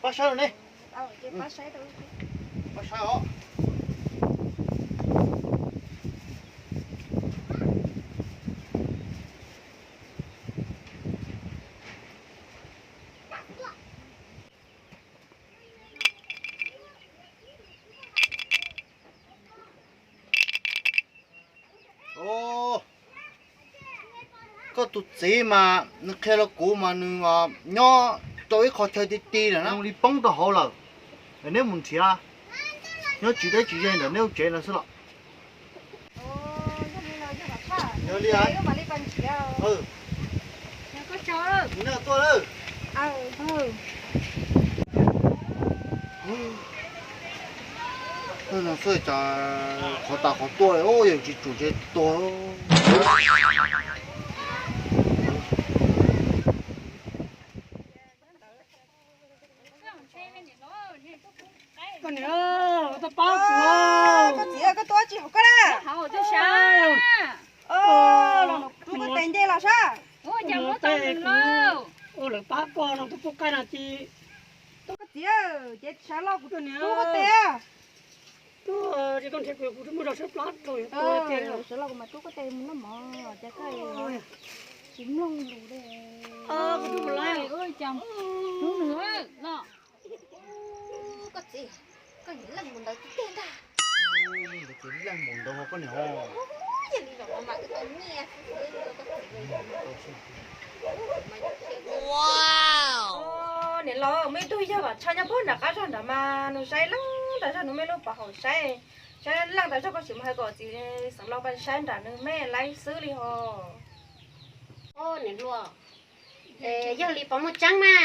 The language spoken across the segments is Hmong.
Pab saib los ne. Pab saib os. Koj tus txiv mas nws qhia rau kuv mas nws nyob rau ib qho chaw ti ti lawm na, li poob rau hauv lawm. Neb mus nrhiav, nyob tsis deb tsis ze ntawm neb lub tsev no xwb los. Yog li, no xwb cas qhov tas qhov tuaj, yog tsis tsum ces tuag. Koj niam, koj pab kuv. Koj txiv, koj tuaj tsis hauv koj na. Rub koj tes nce los sab. Ua lawv pab koj no tus pub qaib no ci. Koj txiv, ces sawv los kuv rub koj tes. Ces koj nrhiav kuv, kuv muaj zog sab plab rau tiag. Sawv los kuv mam rub koj tes mus noj mov, ces koj tsis mloog lus li. Kuv rub mus lawm. Rub nws los. Koj txiv, koj niam leej mus ntawd tiag ntag. Leej mus ntawd koj niam ho. Yog li los mas wb tau nyiaj xwb. Niam laus, muaj ib tug yawg vam tshaj nyob puag nram qab zog nrad mas nws saib leej tas zog, nws muaj ib lub pov haum saib, saib leej tas zog. Koj sim mus hais kom txiv Xeev Laus pab saib nram nws me laib xwb li ho. Niam hluas, yog li puas muaj tseeb na?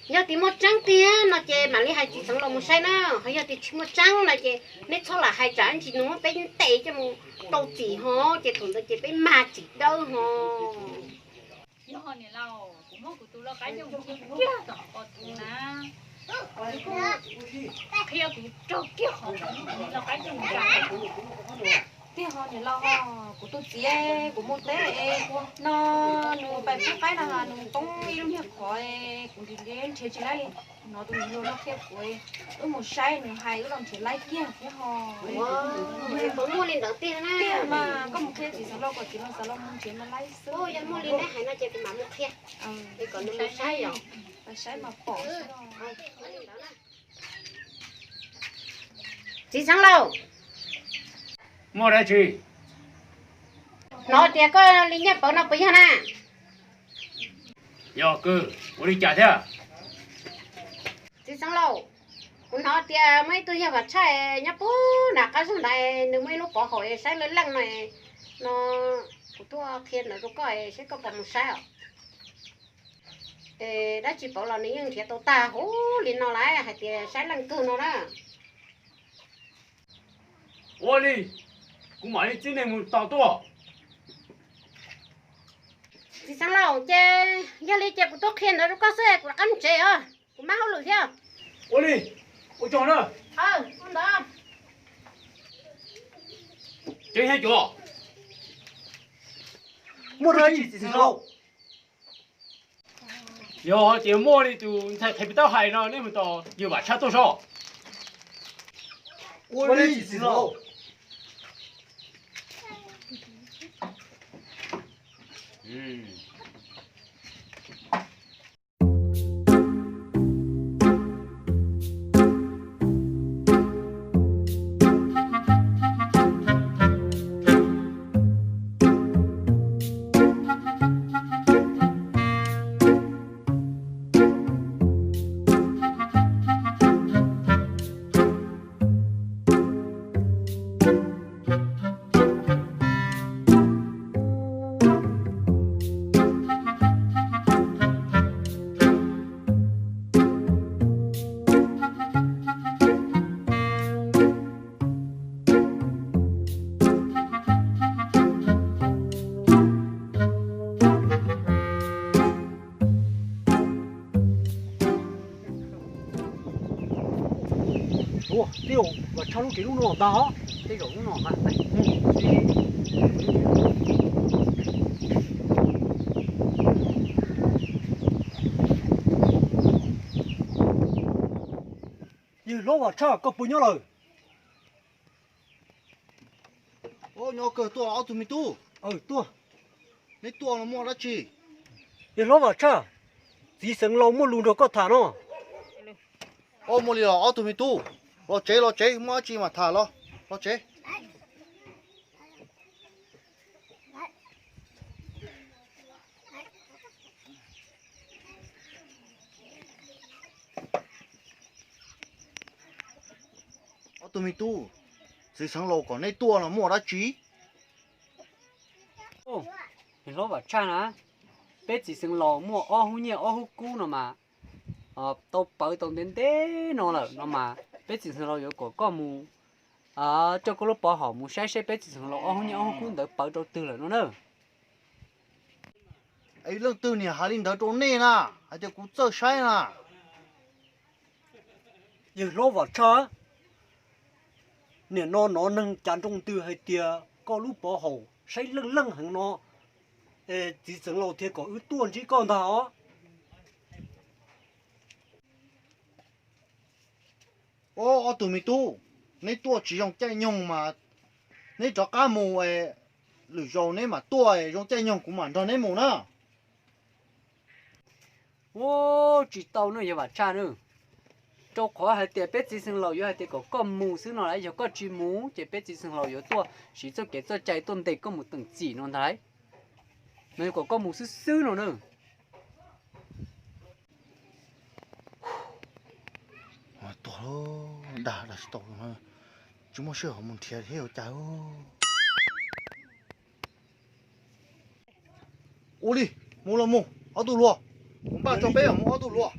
Yog tias muaj tseeb tiag no ces mam li hais txiv Xeev Laus mus saib na. Ho yog tias tsis muaj tseeb no ces neb txhob lam hais tsam ntsis nws muab peb ntes coj mus rau txim ho, ces thaum ntawd ces peb mag tsis dawb ho. Yog niam laus, kuv muab kuv tus lau qaib coj mus kiag tom qhov tus na, kuv qhia kuv raug kiag qhov tus lau qaib coj mus tsa. Tiag ho niam laus, kuv tus txiv, kuv mus teb no, nws pais pub qaib no nws poob ib lub niag qhov, kuv nrhiav nrhiav tsis laib li. Hnov tus niam hluas no qhia kuv, wb mus saib nws hais wb los nrhiav laib kiag thiab ho. Puas muaj li ntawd tiag na? Tiag mas, koj mus qhia txiv Xeev Laus kom txiv Xeev Laus mus nrhiav mas laib xwb. Yog muaj li neb hais no ces kuv mam mus qhia, kom nws mus saib yom. Saib mas pom. Txiv Xeev Laus, muaj dab tsi? Hnov tias koj li nyiaj pawv no puas yog na? Yog kawg, ua li cas thiab? Txiv Xeev Laus, kuv hnov tias muaj ib tug yawg vam tshaj nyob puag nram qab zog ntawd, nws muaj ib lub pov haum saib leej leej no, no kuv tuaj qhia ntawd rau koj seb koj puas mus saib os. Es dab tsi pov los nws yeej nrhiav tau tag huv li no lawm hais tias saib leej twg no na. Ua li, kuv mam li txib neeg mus tos tuaj. Txiv Xeev Laus, ces yog li ces kuv tuaj qhia ntawd rau koj xwb, kuv rov qab mus tsev os, kuv mam hauj lwm thiab. Ua li, ua tsaug na. Tseeb thiab cuv? Muaj dab tsi txiv Xeev Laus? Yog tias muaj li tus ntxhais qhev pem tau hais no, nej mus tos yawg vam tshaj tuaj saib. Ua li txiv Xeev Laus. Ua, tej zaum vam tshaj lub tsev lub no ntag os, tej zaum lub no ntag. Mus. Hlob Vam Tshaj, koj puas nyob lawm? Nyob kawg, tuaj ob tug me tub. Tuaj. Neb tuaj no muaj dab tsi? Yog Hlob Vam Tshaj, txiv xeev laus muaj lus nrog koj tham no. Muaj li los ob tug me tub, los tsev los tsev, muaj dab tsi mas tham los, los tsev. Ob tug me tub, txiv xeev laus kom neb tuaj no muaj dab tsi? Hlob Vam Tshaj na, peb txiv xeev laus muaj ob hub nyiaj ob hub kub no mas, tau pawv tau ntev ntev no lawm no mas peb txiv xeev laus yuav kom koj mus coj koj lub pov haum mus saib seb peb txiv xeev laus ob hub nyiaj ob hub kub ntawd pawv rau twg lawm no na. Leej twg niam hais li ntawd rau nej na, hais tias kuv txawj saib na. Yawg Hlob Vam Tshaj, nim no nov neeg cav nroo ntws hais tias koj lub pov haum saib leej leej heev no, txiv xeev laus thiaj kom wb tuaj ntsib koj ntag os. Ob tug me tub, neb tuaj tsis zoo caij nyoog mas neb rov qab mus, lwm zaus neb mam tuaj zoo caij nyoog kuv mam nrog neb mus na. Ua, tsis tau na yawg Vam Tshaj na, rau qhov hais tias peb txiv xeev laus yuav hais tias kom koj mus xwb no lauj, yog koj tsis mus ces peb txiv xeev laus yuav tuaj siv txoj kev txoj cai tuaj ntes koj mus teem txim no ntag. No yuav kom koj mus xwb xwb no na. Tuag, dag dag tsis tau, tsis muaj sij hawm mus nrhiav thiab ua cas. Ua li, mus los mus ob tug hluas, kuv npaj tso peb mus ob tug hluas.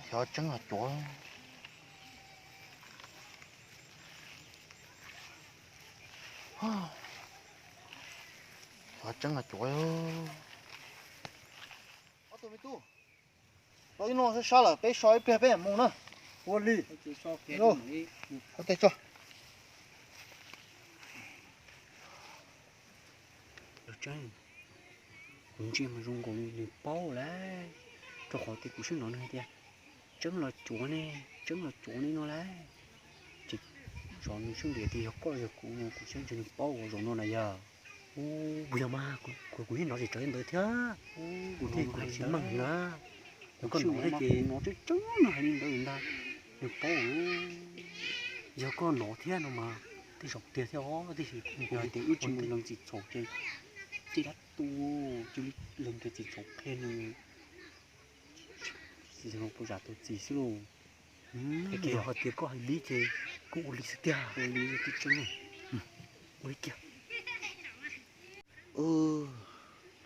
Xyov tseeb los cuav. Xyov tseeb los cuav. Ob tug me tub, tau ib no sab sab lawm, peb so ib pliag peb mam mus na. Ua li. Ua tej tso. Kuv ntsia mas zoo nkaus li nws paub lawm, rau qhov tias kuv saib no nws hais tias tseeb los cuav ne, tseeb los cuav ne no lawm. Ces zov nws sab ntiam tias yog koj yog kuv no, kuv saib ntshe nws paub ua zaum no na yog. Kuv yog mas, kuv yeej hnov tsis tsawg li ntawd thiab. Kuv thiaj kuv siv meej na. Kuv koj hnov thiab ces hnov tseeb tseeb no hais li ntawd ntag. Nws paub, yog koj hnov thiab no mas tej zaum tiag thiab os, tiam sis yog hais tias wb tsis mus lees txim txhaum ces tej dab tu, cia li lees kiag txim txhaum qhia nws. Txim txhaum puas zam tau txim xwb lauj. Yog hais tias koj hais li ces kuj ua li xwb tiag, ua li tseeb. Ua li kiag.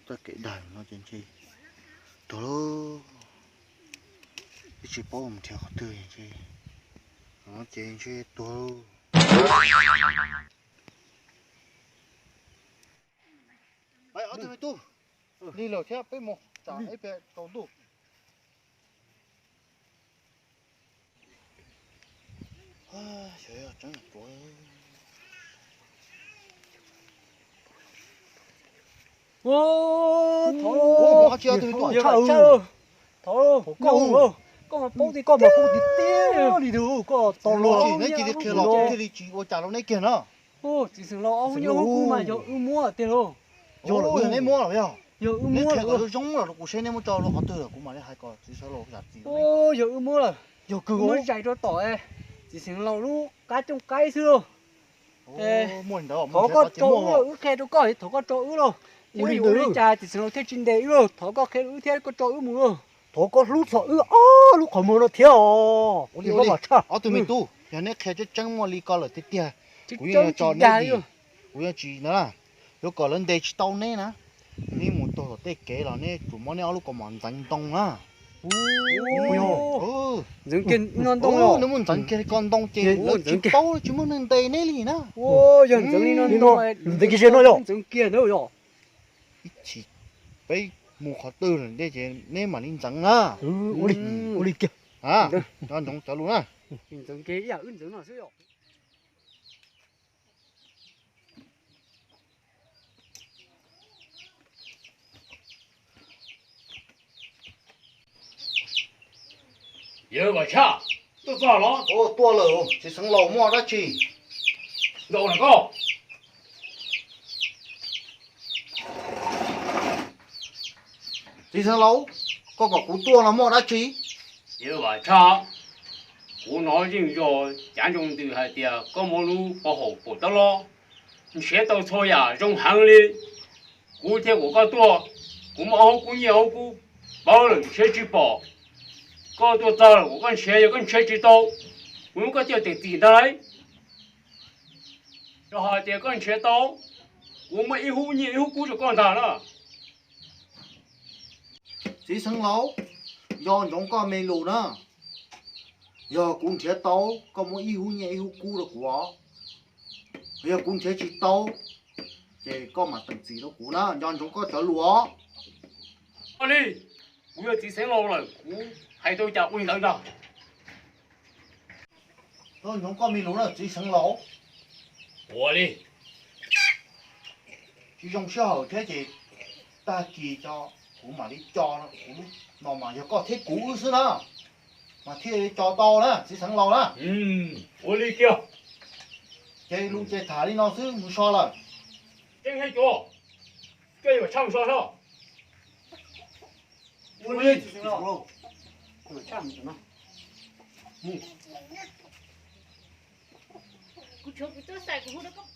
Txoj kev dag no ces ntshe tuag lauj. Twb tsis paub mus nrhiav qhov twg ntshe, no ces ntshe tuag lauj. Ob tug me tub, lig lawm thiab, peb mus tsam ib pliag tsaus ntuj. Thov lauj, thov lauj, thov lauj, Koj mas paub tias koj mas paub tiag tiag li, koj tau los neb cia li qhia los thiaj li tsis ua cas rau neb kiag na. Txiv xeev laus, ob hub nyiaj hub kub mas yog wb muab tiag lauj. Yog lawm, neb muab lawm yog? Yog wb muab lawm. Zoo los rau kuv seb neb muab tso rau qhov twg lawm kuv mam li hais kom txiv xeev laus zam txim. Yog wb muab lawm, yog wb muab zais rau tom txiv xeev laus lub qab cooj qaib xwb lauj. Thov koj tso wb lauj, wb qhia rau koj, thov koj tso wb lauj. Ua li cas txiv xeev laus thiaj tsis ntes wb lauj? Thov koj qhia wb thiab koj tso wb mus lauj. Thov koj hlub txog wb ob lub qhov muag no thiab os. Ua li, ua li, ob tug me tub, yog neb qhia tseeb tseeb muaj li ko lawm tiag tiag, kuv yeej yuav tso neb dim, kuv yeej tsis na, yuav kom lawv ntes tsis tau neb na. Neb mus txog tom tej kev los neb tsuas muab neb ob lub kaus mom ntxeev ntoo na. Ntxeev kiag ntoo, neb muab ntxeev kiag ko ntoo ces lawv tsis paub tsis muaj neeg ntes neb li na. Yog ntxeev li no, ntxeev kiag no yog ntxeev kiag ntawd yog. Ib chim peb mus qhov twg lawm ces neb mam li ntxeev na. Ua li, ua li kiag. Nco ntsoov cov lus na. Ntxeev kiag ib yam wb ntxeev no xwb yom. Yawg Vam Tshaj, tuaj txog los? Tuaj lawm, txiv xeev laus muaj dab tsi? Ntaus na koj. Txiv xeev laus, koj kom kuv tuaj no muaj dab tsi? Yawg Vam Tshaj, kuv hnov yeej yog cav ntsoov ntws hais tias koj muaj lub pov haum pum tab lob, nrhiav tau txhua yam zoo heev li. Kuv thiaj kom koj tuaj, kuv muaj ob hub kub nyiaj hub kub pawv lawm nrhiav tsis pom. Koj tuaj txog lawm kom koj nrhiav, yog koj nrhiav tsis tau, kuv muab koj coj teem txim ntag lauj. Yog hais tias koj nrhiav tau, kuv muaj ib hub nyiaj ib hub kub rau koj ntag na. Txiv xeev laus, nco ntsoov koj me lus na. Yog kuv nrhiav tau, koj muab ib hub nyiaj ib hub kub rau kuv os. Yog kuv nrhiav tsis tau, ces koj mam teem txim rau kuv na, nco ntsoov koj cov lus os. Ua li, kuv yog txiv xeev laus lawm, kuv hais tau cas ua li ntawd ntag. Nco ntsoov koj me lus na txiv xeev laus. Ua li, tsis zoo sij hawm thiab ces tag kis tso kuv mam li co kuv lub no mas yog koj thiab kuv wb xwb na, mas thiaj li co tau na txiv xeev laus na. Ua li kiag. Ces lus ces tham li no xwb, mus so lawm. Tseeb thiab cuag, koj yuav tshaj mus so soj. Ua li. Kuv tshuav kuv tub xaim kuv hu rau koj.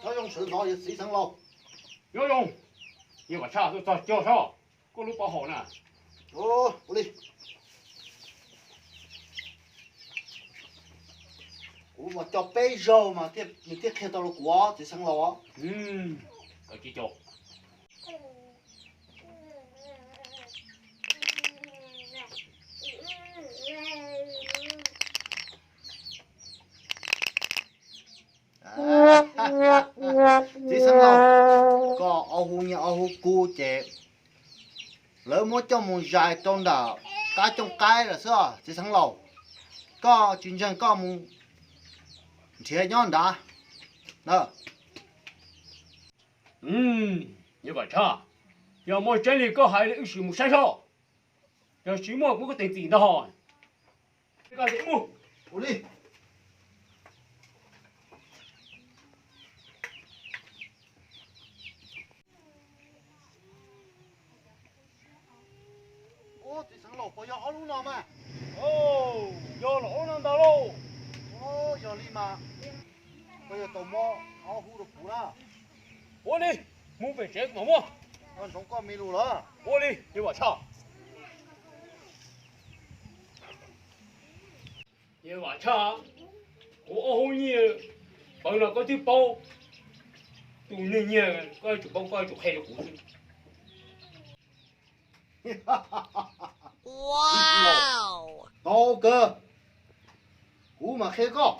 Nyob zoo sawv ntxov yawg txiv xeev laus. Nyob zoo, yawg Vam Tshaj, tuaj txog cog soj, koj lub pov haum na. Ua li, kuv mas cog peb zaug mas nws thiaj qhia tau rau kuv txiv xeev laus. Koj tsis cog. Txiv xeev laus, koj ob hub nyiaj ob hub kub ces lawv muab coj mus zais rau nram qab cooj qaib lawm xwb os txiv xeev laus. Koj tsis ntseeg koj mus nrhiav nyob nrad na. Yawg Vam Tshaj, yog muaj tseeb li koj hais li wb sim mus saib soj, yog tsis muaj kuv koj teem txim ntag. Ua li. Ub, txiv xeev laus, puas yog ob lub no mas? Yog los ob no ntag lauj. Yog li mas koj yuav tau muab ob hub rau kuv na. Ua li, mus pem tsev mam muab. Koj ntsoov koj me lus lawm. Ua li, yawg Vam Tshaj. Yawg Vam Tshaj, kuv ob hub nyiaj pawv no koj twb paub, tus neeg nyiag koj yuav tsum paub, koj yuav tsum qhia rau kuv xwb. Tau kawg, kuv mam qhia koj.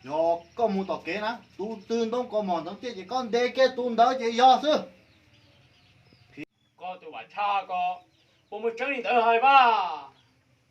Yog koj mus tom kev na, tus twg ntoo kaus mom ntawd tiaj ces koj ntes kiag tus ntawd ces yog xwb. Koj tus Vam Tshaj ko, puas muaj tseeb li ntawd hais mas?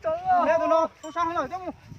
Tus no sab heev lawm, coj mus.